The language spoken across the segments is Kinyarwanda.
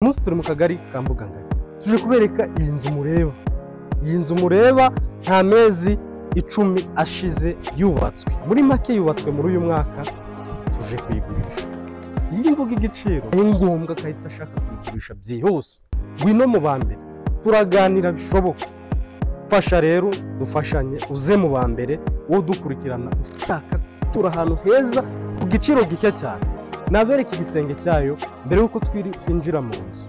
Umunsi turi mu kagari ka Mbugangari, tuje kubereka iyi nzu mureba. Iyi nzu mureba nta mezi 10 ashize yubatswe, muri make yubatswe muri uyu mwaka, tuje kuyigurisha. Iyi mvuga igiciro ni ngombwa akahita ashaka kuyigurisha byihuse. Ngwino mu ba mbere, turaganira bishoboka. Fasha rero dufashanye, uze mu ba mbere, wowe udukurikirana ushaka gutura ahantu heza ku giciro gike cyane. Nabereka igisenge cyayo mbere y'uko twinjira mu nzu.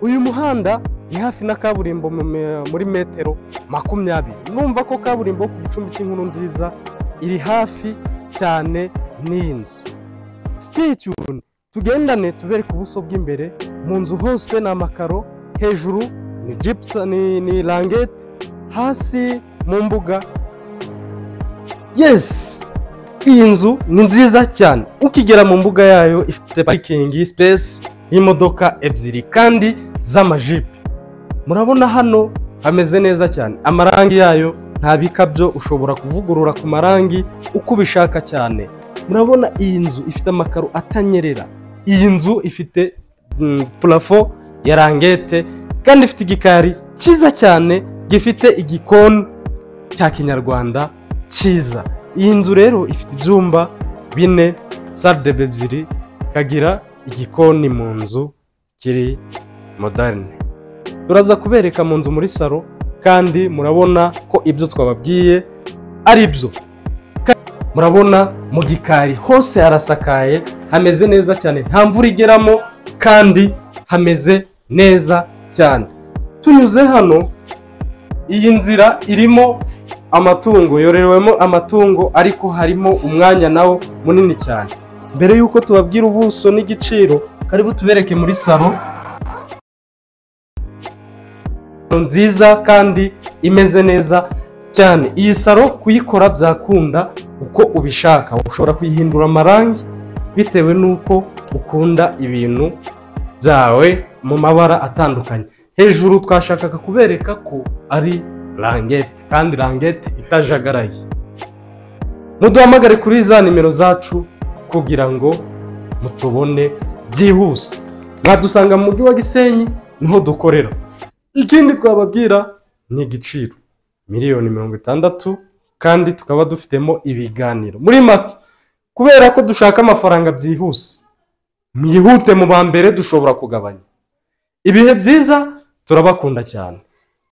Uyu muhanda ni hafi na kaburimbo muri metero 20. Numva ko kaburimbo ku gicumbi cy'inkuru nziza iri hafi cyane n'iyi nzu. Stay tuned, tugendane tubereke ubuso bw'imbere. Mu nzu hose ni amakaro, hejuru ni gypsum, ni langete, hasi mu mbuga. Yes, iyi nzu ni nziza cyane. Ukigera mu mbuga yayo ifite parking space y'imodoka 2 kandi z'amajipe. Murabona hano hameze neza cyane. Amarangi yayo nta bikabyo, ushobora kuvugurura ku marangi uko ubishaka cyane. Murabona iyi nzu ifite amakaro atanyerera. Iyi nzu ifite plafond ya langete kandi ifite igikari cyiza cyane gifite igikoni cya kinyarwanda cyiza. Iyi nzu rero ifite ibyumba 4, salle de bain 2, ikagira igikoni mu nzu kiri moderne. Turaza kubereka mu nzu muri salo, kandi murabona ko ibyo twababwiye ari byo. Murabona mu gikari hose harasakaye, hameze neza cyane, nta mvura igeramo kandi hameze neza cyane. Tunyuze hano, iyi nzira irimo amatungo, yororewemo amatungo, ariko harimo umwanya nawo munini cyane. Mbere y'uko tubabwira ubuso n'igiciro, karibu tubereke muri salo nziza kandi imeze neza cyane. Iyi salo kuyikora byakunda uko ubishaka, ushobora kuyihindura amarangi bitewe n'uko ukunda ibintu byawe mu mabara atandukanye. Hejuru twashakaga kubereka ko ari langete, kandi langete itajagaraye. Muduhamagare kuri za nimero zacu kugira ngo mutubone byihuse. Mwadusanga mu mujyi wa Gisenyi, niho dukorera. Ikindi twababwira ni igiciro miliyoni 60, kandi tukaba dufitemo ibiganiro. Muri make, kubera ko dushaka amafaranga byihuse, mwihute mu ba mbere, dushobora kugabanya. Ibihe byiza, turabakunda cyane.